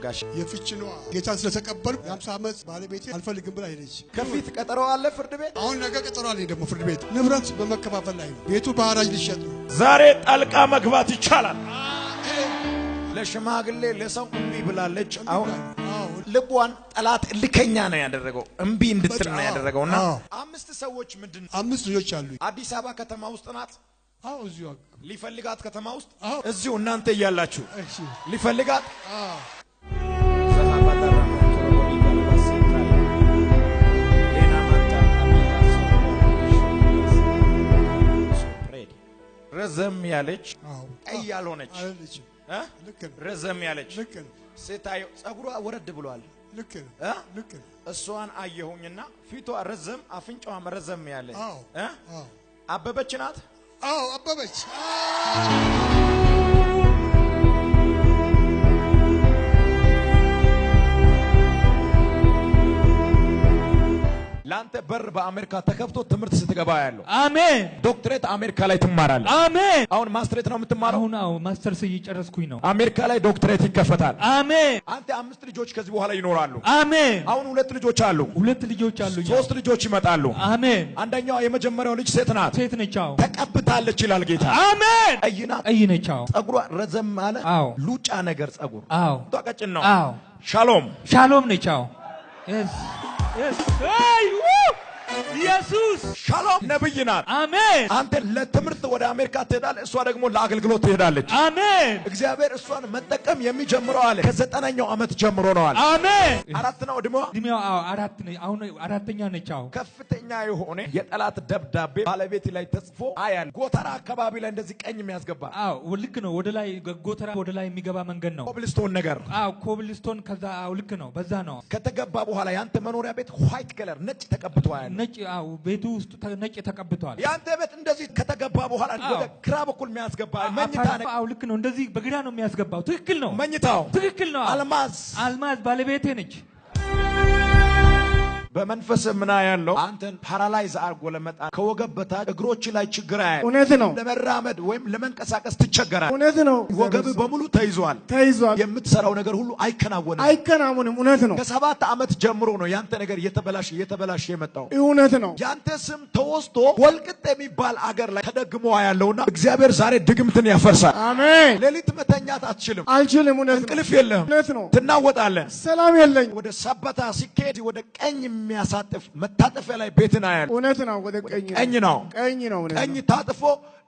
ጋሽ? የፍቺ ነው። ጌታን ስለተቀበልኩ የ50 ዓመት ባለቤቴ አልፈልግም ብላ ሄደች። ከፊት ቀጠሮ አለ ፍርድ ቤት። አሁን ነገ ቀጠሮ አለኝ ደግሞ ፍርድ ቤት። ንብረት በመከፋፈል ላይ ነው። ቤቱ በሐራጅ ሊሸጥ ነው። ዛሬ ጣልቃ መግባት ይቻላል። ለሽማግሌ ለሰው እምቢ ብላለች። አሁን ልቧን ጠላት እልከኛ ነው ያደረገው፣ እምቢ እንድትል ነው ያደረገውና አምስት ሰዎች ምንድን አምስት ልጆች አሉ። አዲስ አበባ ከተማ ውስጥ ናት። አዎ እዚሁ ሊፈልጋት ከተማ ውስጥ አዎ። እዚሁ እናንተ እያላችሁ እሺ። ሊፈልጋት አዎ። ረዘም ያለች አዎ። ቀይ ያልሆነች አይደለችም። እ? ልክ ነው። ረዘም ያለች ልክ ነው። ስታየው ጸጉሯ ወረድ ብሏል። ልክ ነው። እ? ልክ ነው። እሷን አየሁኝና ፊቷ ረዘም አፍንጫዋም ረዘም ያለ አዎ። እ? አዎ። አበበች ናት። አዎ አበበች። ለአንተ በር በአሜሪካ ተከፍቶ ትምህርት ስትገባ ያለው አሜን ዶክትሬት አሜሪካ ላይ ትማራለህ። አሜን። አሁን ማስትሬት ነው የምትማረው። አሁን አዎ ማስተርስ እየጨረስኩኝ ነው። አሜሪካ ላይ ዶክትሬት ይከፈታል። አሜን አንተ አምስት ልጆች ከዚህ በኋላ ይኖራሉ። አሜን። አሁን ሁለት ልጆች አሉ። ሁለት ልጆች አሉኝ። ሶስት ልጆች ይመጣሉ። አሜን። አንደኛዋ የመጀመሪያው ልጅ ሴት ናት። ሴት ነች። አዎ ተቀብታለች ይላል ጌታ። አሜን። ቀይ ናት። ቀይ ነች። አዎ ጸጉሯ ረዘም አለ። አዎ። ሉጫ ነገር ጸጉር አዎ ቷ ቀጭን ነው። አዎ ሻሎም ሻሎም ነች። አዎ yes yes አይ ኢየሱስ ሻሎም ነብይ ናት። አሜን አንተ ለትምህርት ወደ አሜሪካ ትሄዳለህ፣ እሷ ደግሞ ለአገልግሎት ትሄዳለች። አሜን እግዚአብሔር እሷን መጠቀም የሚጀምረው አለ ከዘጠነኛው ዓመት ጀምሮ ነው አለ። አሜን። አራት ነው እድሜዋ። እድሜዋ አዎ አራት ነች። አሁን አራተኛ ነች። አዎ ከፍተኛ የሆነ የጠላት ደብዳቤ ባለቤት ላይ ተጽፎ አያል። ጎተራ አካባቢ ላይ እንደዚህ ቀኝ የሚያስገባ አዎ ልክ ነው። ወደ ላይ ጎተራ ወደ ላይ የሚገባ መንገድ ነው። ኮብልስቶን ነገር አዎ ኮብልስቶን። ከዛ አዎ ልክ ነው። በዛ ነው ከተገባ በኋላ ያንተ መኖሪያ ቤት white color ነጭ ተቀብቶ አያል። ነጭ። አዎ ቤቱ ውስጥ ነጭ ተቀብቷል። ያንተ ቤት እንደዚህ ከተገባ በኋላ አዎ። ወደ ግራ በኩል የሚያስገባ መኝታ ነገር አዎ ልክ ነው። እንደዚህ በግራ ነው የሚያስገባው። ትክክል ነው። መኝታው ትክክል ነው። አልማዝ አልማዝ ባለቤቴ ነች። በመንፈስ ምና ያለው አንተን paralyze አድርጎ ለመጣ ከወገብ በታች እግሮች ላይ ችግር አያል። እውነት ነው። ለመራመድ ወይም ለመንቀሳቀስ ትቸገራል። እውነት ነው። ወገብ በሙሉ ተይዟል። ተይዟል። የምትሰራው ነገር ሁሉ አይከናወንም። አይከናወንም። እውነት ነው። ከሰባት ዓመት ጀምሮ ነው ያንተ ነገር እየተበላሸ እየተበላሸ የመጣው። እውነት ነው። ያንተ ስም ተወስዶ ወልቅጥ የሚባል አገር ላይ ተደግሞ ያለውና እግዚአብሔር ዛሬ ድግምትን ያፈርሳል። አሜን። ሌሊት መተኛት አትችልም። አልችልም። እውነት ነው። እንቅልፍ የለህም። እውነት ነው። ትናወጣለህ። ሰላም የለኝ። ወደ ሰበታ ሲካሄድ ወደ ቀኝ የሚያሳጥፍ መታጠፊያ ላይ ቤትን አያለሁ። እውነት ነው። ወደ ቀኝ ነው። ቀኝ ነው። ቀኝ ነው። እውነት ቀኝ ነው። ታጥፎ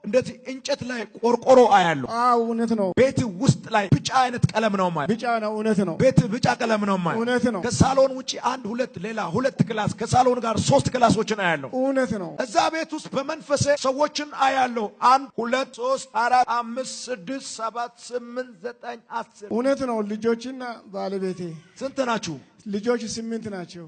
እንደዚህ እንጨት ላይ ቆርቆሮ አያለሁ። አዎ እውነት ነው። ቤት ውስጥ ላይ ቢጫ አይነት ቀለም ነው ማለት ቢጫ ነው። እውነት ነው። ቤት ቢጫ ቀለም ነው ማለት እውነት ነው። ከሳሎን ውጪ አንድ ሁለት ሌላ ሁለት class ከሳሎን ጋር ሶስት class ኦችን አያለሁ። እውነት ነው። እዛ ቤት ውስጥ በመንፈሴ ሰዎችን አያለሁ። 1 2 3 4 5 6 7 8 9 10 እውነት ነው። ልጆችና ባለቤቴ ስንት ናችሁ? ልጆች 8 ናቸው።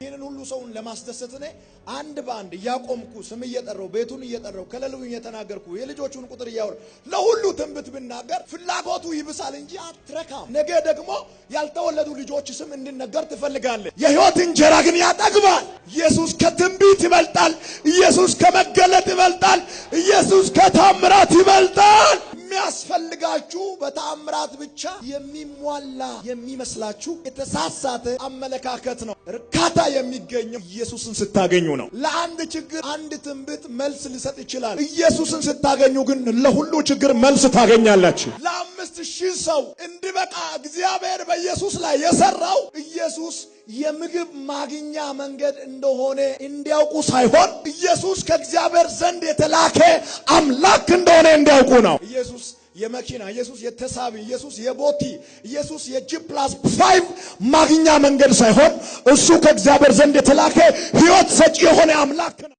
ይህንን ሁሉ ሰውን ለማስደሰት እኔ አንድ በአንድ እያቆምኩ ስም እየጠራው ቤቱን እየጠራው ከለሉን እየተናገርኩ የልጆቹን ቁጥር እያወራ ለሁሉ ትንቢት ብናገር ፍላጎቱ ይብሳል እንጂ አትረካም። ነገ ደግሞ ያልተወለዱ ልጆች ስም እንዲነገር ትፈልጋለህ። የህይወት እንጀራ ግን ያጠግባል። ኢየሱስ ከትንቢት ይበልጣል። ኢየሱስ ከመገለጥ ይበልጣል። ኢየሱስ ከታምራት ይበልጣል። የሚያስፈልጋችሁ በታምራት ብቻ የሚሟላ የሚመስላችሁ የተሳሳተ አመለካከት ነው። እርካታ የሚገኘው ኢየሱስን ስታገኙ ነው። ለአንድ ችግር አንድ ትንቢት መልስ ሊሰጥ ይችላል። ኢየሱስን ስታገኙ ግን ለሁሉ ችግር መልስ ታገኛላችሁ። ለ5000 ሰው እንዲበቃ እግዚአብሔር በኢየሱስ ላይ የሰራው ኢየሱስ የምግብ ማግኛ መንገድ እንደሆነ እንዲያውቁ ሳይሆን ኢየሱስ ከእግዚአብሔር ዘንድ የተላከ አምላክ እንደሆነ እንዲያውቁ ነው። ኢየሱስ የመኪና፣ ኢየሱስ የተሳቢ፣ ኢየሱስ የቦቲ፣ ኢየሱስ የ G+5 ማግኛ መንገድ ሳይሆን እሱ ከእግዚአብሔር ዘንድ የተላከ ሕይወት ሰጪ የሆነ አምላክ ነው።